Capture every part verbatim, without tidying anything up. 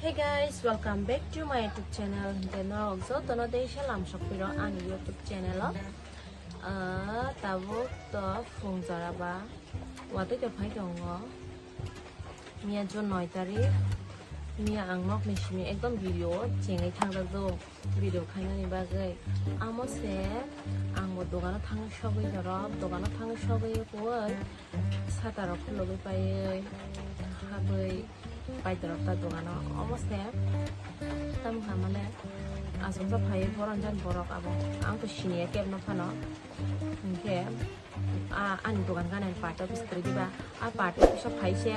Hey guys, welcome back to my YouTube channel. Hingke norok jotono dei salam sokpiro ani YouTube channel o. Ah, tabuk to phung jora ba watwi to phai tongo. Miya June noi tarik. Miya ang nokni simi ekdom video chengwi thangjak do. Video khainani bagwi. Amo se ang bo dogano thangwi sogwi jorok, dogano thangwi sogwi kuwi sata rok khulugwi paiwi habwi pai jorok ta dogano. Amo se tamo kha mane aswk phaiwi boron jan borok abo. Ang to siniya kebno phano. Hinkhe Ah, ani dogan gana ni party office kwrwi diba. Ah, party office o phai se.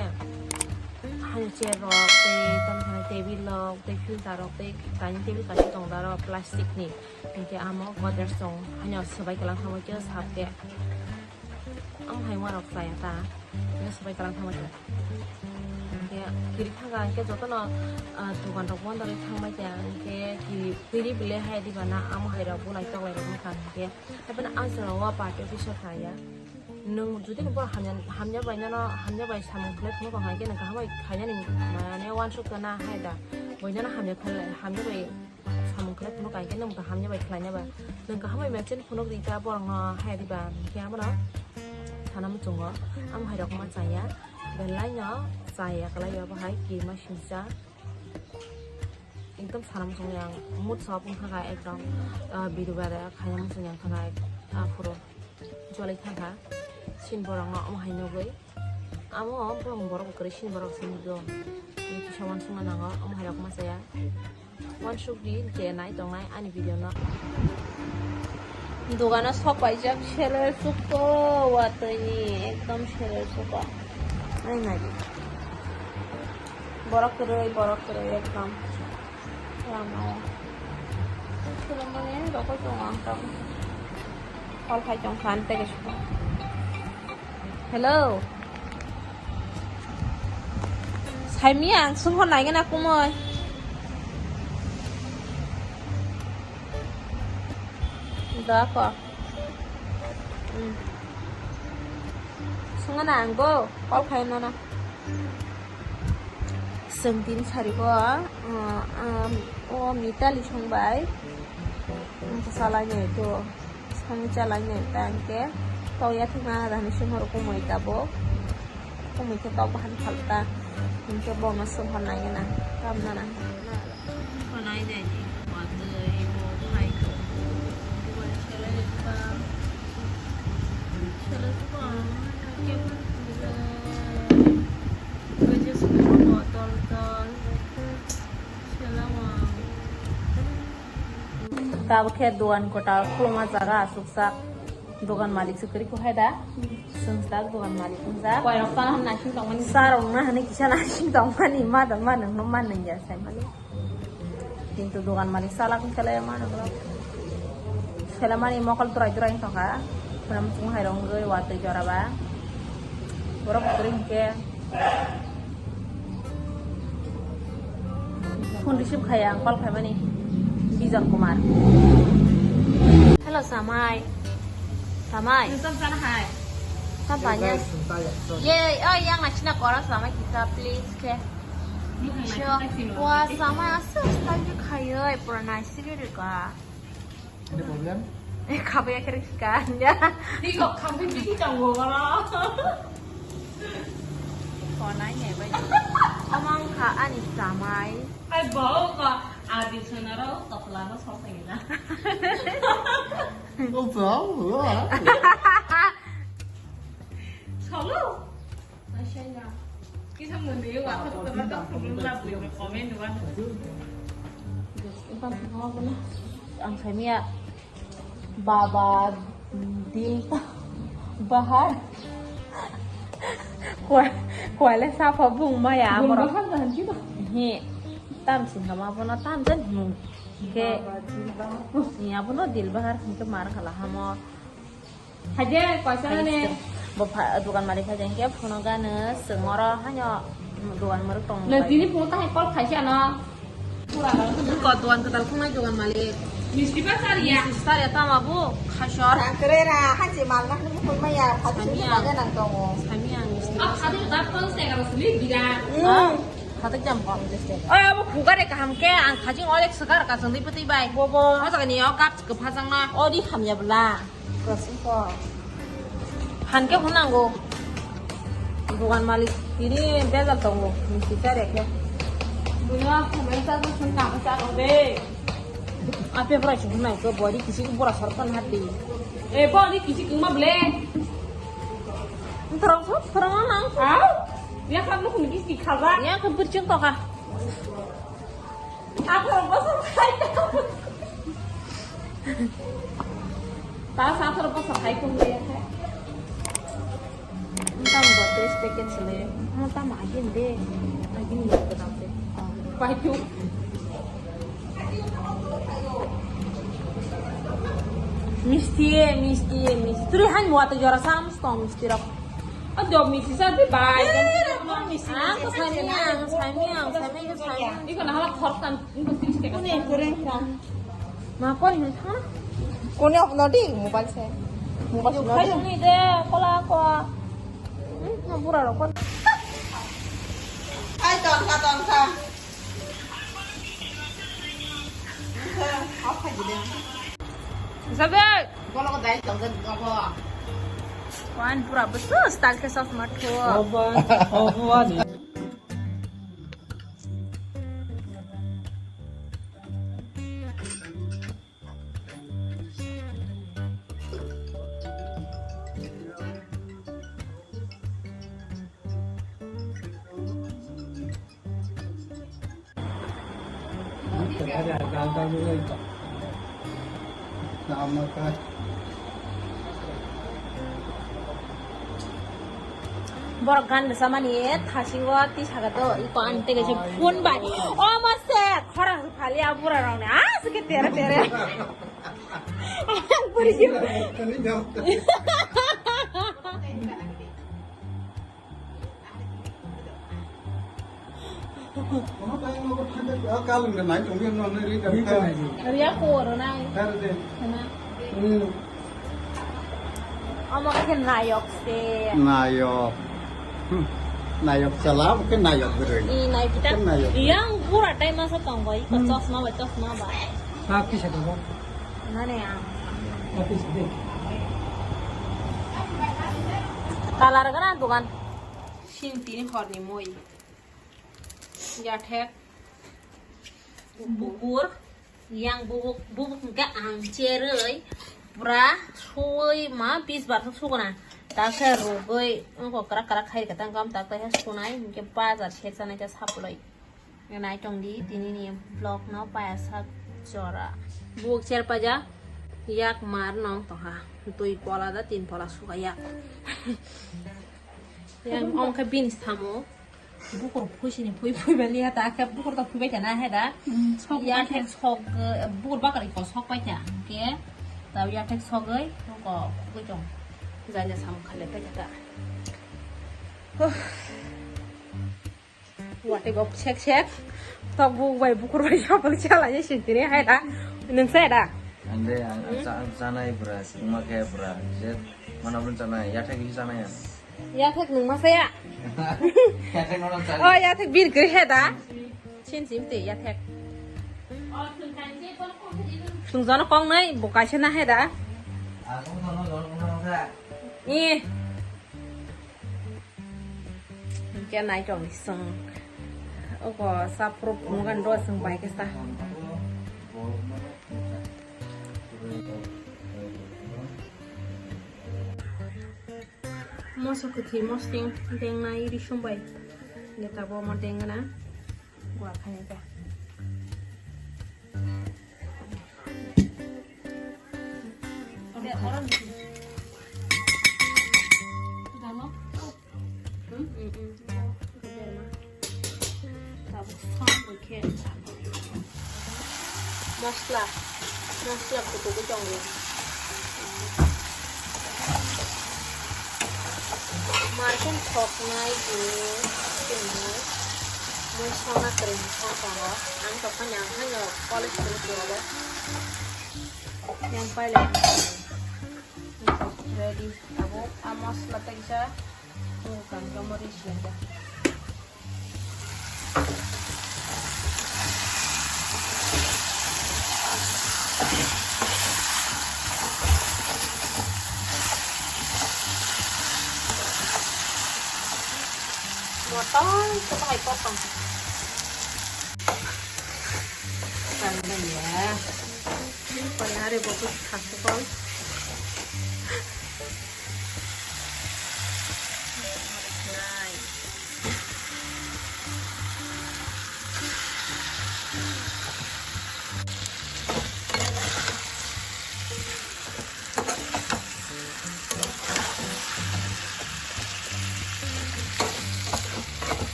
Hani chair rok, tei tamo khe table rok, tei filter rok, tei dining table kaisa tong da ro plastic ni. Hinkhe amo Godrej tong, hani o swbai kwlang thangma khe sap khe. Amo hai uarok chaya ta. Hinkhe swbai kwlang thangma khe. Hinkhe kiri thanga hinkhe jotono, ah, dogan rok bondo rwi thangbai khe. Hinkhe kiri, kiri bile hai diba na amo hai rok bulai toklai rok wngkha hinkhe. Haibano ang chwla o party office o khlaiya. Nwng jodi bo hamya, hamya bai nono, hamya bai samung khlai phunuk rok hai khe nwng kaham bai khainani mane uansuk na hai da. Boi nono hamya khlai, hamya bai samung khlai phunuk hai khe nwng hamya bai khlaina ba. Nwng kaham bai mention phunuk ri ta borok no hai di ba. Hinkhe abono sana muchungo. Ang hai rok ma chaya. Belai no chaya kwlai ya bo hai kirima singcha. Ekdom sana muchungya ang mood swp wngkha kha ekdom, ah, video bare khaina muchungya wngkha kha, ah, phuru jolai thangkha sin borok no omo hai nugwi amo borok borok kwrwi sin borok sin do kisa uansukna nango omo hai rok ma chaya uansuk di je nai tongnai ani video no. Dogano sok paijak seler sukto watwi ni ekdom seler suko nai nai di. Borok kwrwi, borok kwrwi ekdom. Lama o. Khulumani rokoi tongo ang tok. Hol khai tong khan tege suko. Hello. Saimi ang sungho nai gana kumoi. Da ko. Hmm. Sungana ang bo call khai nana. Sengtin sarigo, ah, ah, o Mitali songbai. Ang salai nai to. Song chalai nai ta angke. Toya thikna dani sungho kumui tabok. Kumui khe tok bahan phalta. Hinkhe bono sungho nai gana. Kam nana. Nai nai ni watwi bo phai tong. Dubai sele ba. Sele ba. Kebang sele. Baje sele ba tol tol. Sele ba. Tabuk khe dogan kwtal khuluma jaga aswk sak. Dogan malik se kwrwi kuhai da. Sengsa dogan malik wngkha. Koirok sana hwn naising tongmani. Sarok na hwnwi kisa naising tongmani ma da ma nang no ma nang ya sai mani. Kintu dogan malik salak wngkha le ma nang rok. Selamani mokol durai durai wngkha. Khwnam chung hai rok wngwi watwi jora ba. Borok kwrwi hinkhe. Phone receive khaya, ang call khaimani Bijon Kumar. Hello, Samai. Samai. Nung tong sana hai. Sampai nya. Ye, oh, yang na china kora Samai kita, please, ke. Sure. Wah, Samai asal style khayo, pura nice sih ka. Ada problem? Eh, khabai ya kiri kan ya. Di kok khabai di kita ngora. Konai ne bai. Amang kha ani Samai. Ai bau ka adi sonaro toplano sosai na. Oh bau. Solo. Ang saimia baba dil bahar. Kuale sapa bung maya amoro. Bahar dah sih dah. Hi. Tam sih nama bono tam jan hnu. Ke. Ni abono dil bahar ke mar khala hamo. Haje, koisa ne. Bo pha-, dukan malik haje hingke phono gana, sengoro hanyo dukan malik tong. Le dini phone ta hai call khaisa na. Ko dukan kwtal khungnai dukan malik. Misti ba sar ya. Misti sar ya tama bo khasor. Sangkre ra, haji mal nak ni phone ma ya, phatu ni baga nang tongo. Sami ang misti. Ah, phatu da phone se ga suli biga. Hmm. Khatik jam ko. Oi, abo khugare kaham ke, ang khajing olek swkar ka chwngdi pwtwi bai. Bobo. O jaga ni o cup kwphajak na. O di hamya bwla. Kwswng ko. Han ke hwnango. Dogan malik ini bejal tongo. Misti chare ke. Bunya, hamya sa sa sun na sa ro de. Ape bora chwng nai ko bori kisi bora sorpan hati. E bori kisi kuma ble. Ntorong so, ntorong nang. Au. Ya kan lu kuni kisi khaja. Ya kan berchung to ka. Atharo bosor khai. Ta atharo bosor khai ko ya. Tamo ba tris packet sele. Mo tamo agin de. Agin de ko dam de. Pai tu. Misti, misti, misti. Turi han mo ta jora sam sto misti rok. A do misti sa de bai. Ang ko sami, ang sami, ang sami, ang sami. Iko na hala khorok tan. Kune kore kha. Ma kore hin thana. Kune of nodi mobile se. Mobile se nodi. Khai ni de kola ko. Hmm, na bura ro kon. Ai ton kha ton kha. Off khai de. Sabe. Bolo ko dai tong de ko. Wan pura betul style ke sos matho. Oba, oba ni. Borok gan bwsa mani thasingo twi saka do iko ang tege se phone bai. O ma se khorang phali a bura rok ni a se ke tere tere. Ang puri se. Kalung de nai tong yo no ne ri da. Ri ko ro nai. Kar de. Kana. Hmm. Omo khe nayok se. Nayok. Hmm. Nayok chala, omo khe nayok bwrwi. I nai kita. Khe nayok. Yang pura time masa tong bai. Ko chosma bai, chosma bai. Kap kisa ko. Nani ang. Kap kisa de. Kalar kana dukan. Sin tini hor ni moi. Yathek, bukur, yang bubuk, bubuk hwnkhe ang cherwi, pura suwi ma bis bar suk sukna. Ta khe rugwi, wngkha kwrak kwrak khai rwkha, tang kam tak ta khe sunai, hinkhe bazar sher chanai ta saplai. Nai tong di, tini ni vlog no paya sak jora. Bubuk cher paja, yak mar nong tongha, dui pola da tin pola suka yak. Yang ongkha bini samo. Bukur phuisini phui phui bai liya ta khe bukur ta phui bai ta na he da. Hmm, sok ya bai thek ta. Sok, eh, bukur bakar iko sok bai ta. Ke ta ya thek sok oi ko khugui tong. Janya sam khale pai ta. Huh. Wate gok sek sek. Tok buk bai bukur bai sok bai chala ye sintini he da. Nung se da. Ande ang, hmm? Cha-, chanai bra, sima khe bra. Je mana bun chanai, ya thek hi chanai ya. Yathek nung ma saya. Yathek nono chali. Oh, yathek bir gri he da. Chin sim te yathek. Sung jono kong nai, bo kaisa na he da. Aku nono jono kong nai. Ni. Ke nai tong ni sung. Oko sa pro phungan do sung bai ke sa. Moso kwthwi mosling dengnai risum bai. Neta bo omo dengna. Gua khaini ta. Tabuk song bai khe. Mosla, mosla kutukgwi tongo. Marken thoknai bini, bini mui songna kwrwi song tongo. Ang tongkha ni ang haino college kwrwi kwrwi. Yang pailai. Ready. Tabuk a mosla teisa. Ang kang kamo ri siya. Motor ko bai ko pang. Kan ya. Ini pernah ada botol satu kau.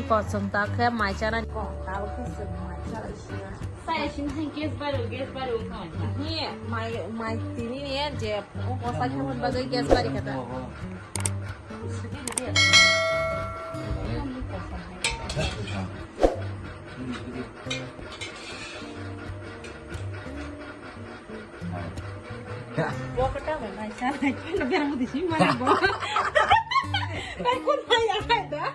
Kosom ta khe mai chana. Tabuk khe chwng mai chana. Saya sini hai gas baru, gas baru kau. Ni mai, mai tini ni je o kosa khe bagwi gas bari kata. Bo kata mai mai chana. Berang di sini mana bo. Mai kun mai ya da.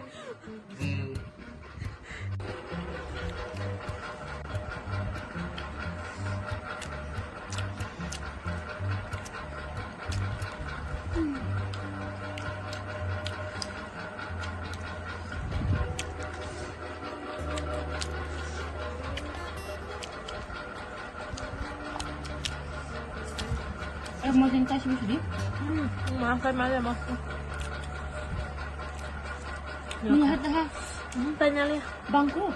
Eh, mau yang kasih sudi? Hmm, makan aja mas. Ini ada ha. Hmm, tanya lihat. Bangku.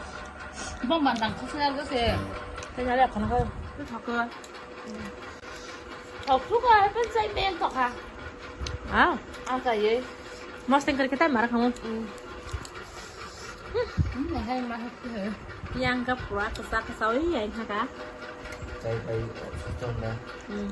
Bang bantang kok saya ke sih. Tanya lihat kan kau. Itu satu. Thok thok ah, pen sai pen thok ha. Ah, ah, ka ye. Mas tengkar kita marah kamu. Hmm. Hmm, hai marah ke. Yang ka pura kesa kesa oi yang ha ka. Chai pai, chong da. Hmm.